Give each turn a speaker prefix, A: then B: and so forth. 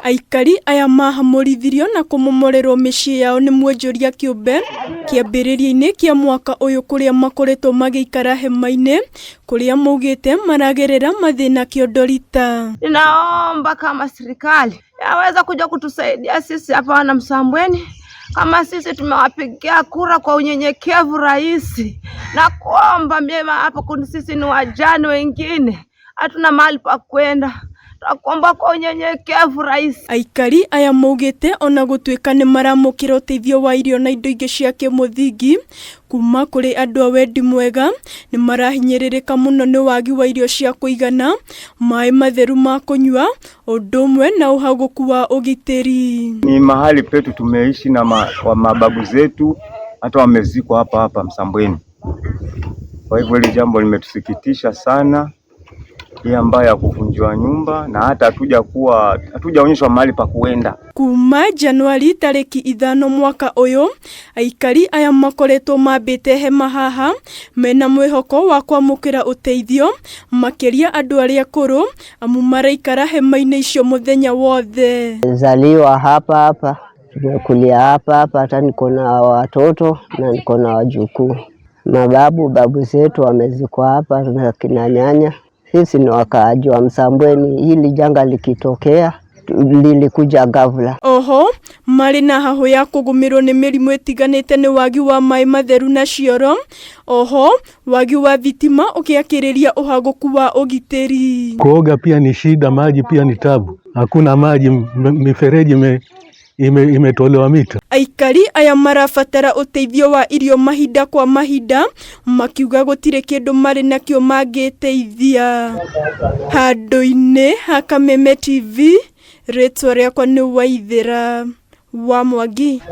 A: Aikari aya mahamũrithirio na kũmomorerwo mĩciĩ yao nĩ mwonjoria kĩũmbe kĩambĩrĩria-inĩ kĩa mwaka ũyũ, kũrĩa makoretwo magĩikara hema-inĩ kũrĩa maugĩte maragerera mathĩna kĩondorita.
B: Ninaomba kama serikali yaweza kuja kutusaidia sisi hapa wana Msambweni, kama sisi tumewapigia kura kwa unyenyekevu rais, na kuomba mema hapa, sisi ni wajane wengine hatuna mahali pa kwenda. Twakuomba kwa unyenyekevu rais.
A: Aikari aya maugĩte ona gũtuĩka nĩ maramũkĩra ũteithio wa irio na indo ingĩ cia kĩmũthingi kuma kũrĩ andũ a wendi mwega, nĩ marahinyĩrĩrĩka mũno nĩ wagi wa irio cia kũigana, maĩ matheru ma kũnyua, ũndũ ũmwe na ũhagũku wa ũgitĩri.
C: Ni mahali petu tumeishi na wa mababu zetu, hata wamezikwa hapa hapa Msambweni. Kwa hivyo hili jambo limetusikitisha sana, hii ambayo ya kuvunjiwa nyumba na hata hatujaonyeshwa mahali pa kuenda.
A: Kuma Januari tarĩki 5 mwaka ũyũ, aikari aya makoretwo mambĩte hema haha mena mwĩhoko wa kwamũkĩra ũteithio, makĩria andũ arĩa akũrũ, amu maraikara hema-inĩ icio mũthenya wothe.
D: Zaliwa hapa hapa, tumekulia hapa hapa, hata niko na watoto na niko na wajukuu. Mababu babu zetu wamezikwa hapa na kina nyanya. Sisi ni wakaaji wa Msambweni. Hili janga likitokea lilikuja ghafla.
A: Oho marĩ na hahũ ya kũgũmĩrwo nĩ mĩrimũ ĩtiganĩte nĩ wagi wa maĩ matheru na cioro, oho wagi wa thitima ũgĩakĩrĩria ũhagũku wa ũgitĩri.
E: Kuoga pia ni shida, maji pia ni tabu. Hakuna maji, mifereji imetolewa mita.
A: Aikari aya marabatara ũteithio wa irio mahinda kwa mahinda, makiuga gũtirĩ kĩndũ marĩ nakĩo mangĩteithia. Handũ-inĩ ha Kameme TV, rĩtwa rĩakwa nĩ Waithĩra wa Mwangi.